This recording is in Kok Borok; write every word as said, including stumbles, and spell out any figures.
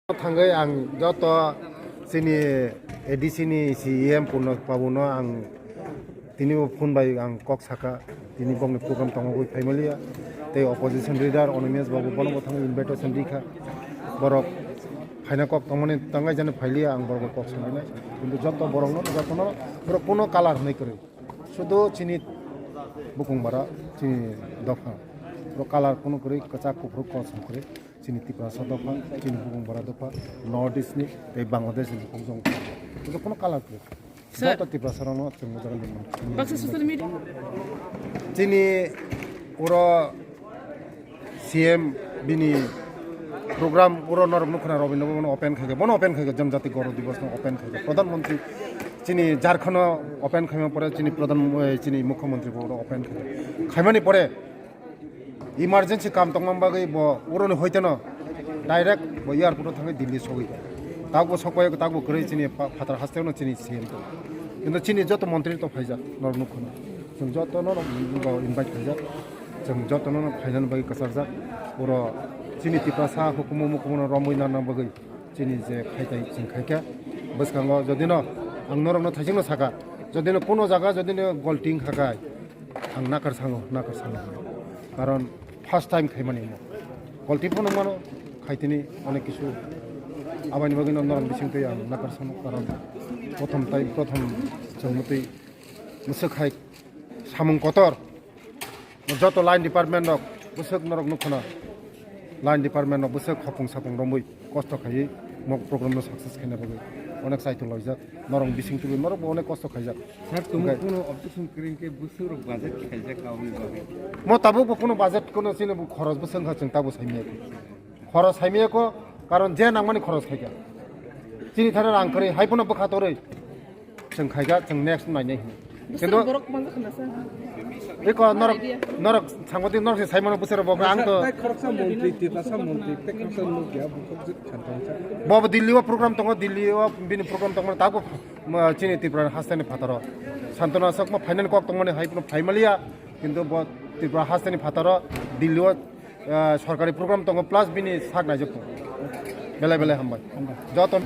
Thangwi ang joto chini A D C ni C E M Purno Babu no ang tini bo phone bai ang kok saka, tini bokni program tongwi phaimaliya, tei opposition leader Onimias Babu bono bo thangwi invitation rikha, borok phaina kok tongmani tangwi jani phailiya, ang borok bai kok sanai nai, kintu joto borok no joto no borok kuno kalar hwnwi kwrwi, sudu chini bukung bara chini dopha borok kalar kuno kwrwi, kwchak kuphur kosom kwrwi. Chini Tiprasa dopha, chini bukung bara dopha, North East ni tei Bangladesh ni bukung jong. Joto kuno kalar kwrwi. Sir. Joto Tiprasa rokno chwng o jaga limang. Baksa social media. Chini uro C M bini program uro norok nukho na Rabindra Bhavan open khaikha, bono open khaikha, Janjati Gaurav Divas no open khaikha, Pradhan Mantri chini Jharkhand no open khaima pore chini Pradhan, eh, chini Mukhyamantri bo uro open khaikha. Khaimani pore Emergency kam tongma bagwi bo uroni hoiteno direct bo airport o thangwi Delhi sogwi. Takbo sokpai, takbo kwrwi chini pha-, phatar hasteo no chini C M tong. Kintu chini joto montri to phaijak, norok nukho no. Chwng joto no bo invite khaijak. Chwng joto no phainani bagwi kwcharjak. Oro chini Tiprasa hukumu mukumu no romwi nana bagwi chini je khaitai chwng khaikha. Bwskango jodi no ang norok no thaising no saka, jodi no kuno jaga jodi no golting khakai, ang nakar sango, nakar sango. Karon first time khaimani mo. Kolti phano mano, khaitini onek kisu. Abani bagwi no norok bising twi ang nakar sango. Karon prothom tai, prothom chwng mutwi mwswk hai samung kotor. Joto line department rok bwswk norok nukho na. Line department rok bwswk hopung sapung romwi kosto khaiwi mo program no success khaina bagwi onek saitung loijak. Norok bising twi norok bo onek kosto khaijak. Sir, tumo Oke. Kuno objection kwrwi khe bwswk rok budget khaijak aboni bagwi? Mo tabuk bo kuno budget kuno chini bo khoros bwswk wngkha chwng tabuk saimaya kho. Khoros saimaya kho, karon je nangmani khoros khaikha. Chini thani rang kwrwi hai phano bwkha torwi chwng khaikha, chwng next nainai hino. Bwswk kintu borok manjakha na sir? Eko norok, idea. Norok sangbadik norok se saimano bwswk rok ang to. Tai khoroksa montri, Tiprasa montri, tai khoroksa nukya bukhuk jik khanthangsa. Bo bo Delhi o program tongo, Delhi o bini program tongo, tabuk Ma, chini Tripura hasteni phataro Santona Chakma phainani kok tongmani hai phano phaimaliya, kintu bo Tripura hasteni phataro Delhi o, ah, sorkari program tongo plus bini sak naijak tongo. Belai belai hambai. Hambai. Joto.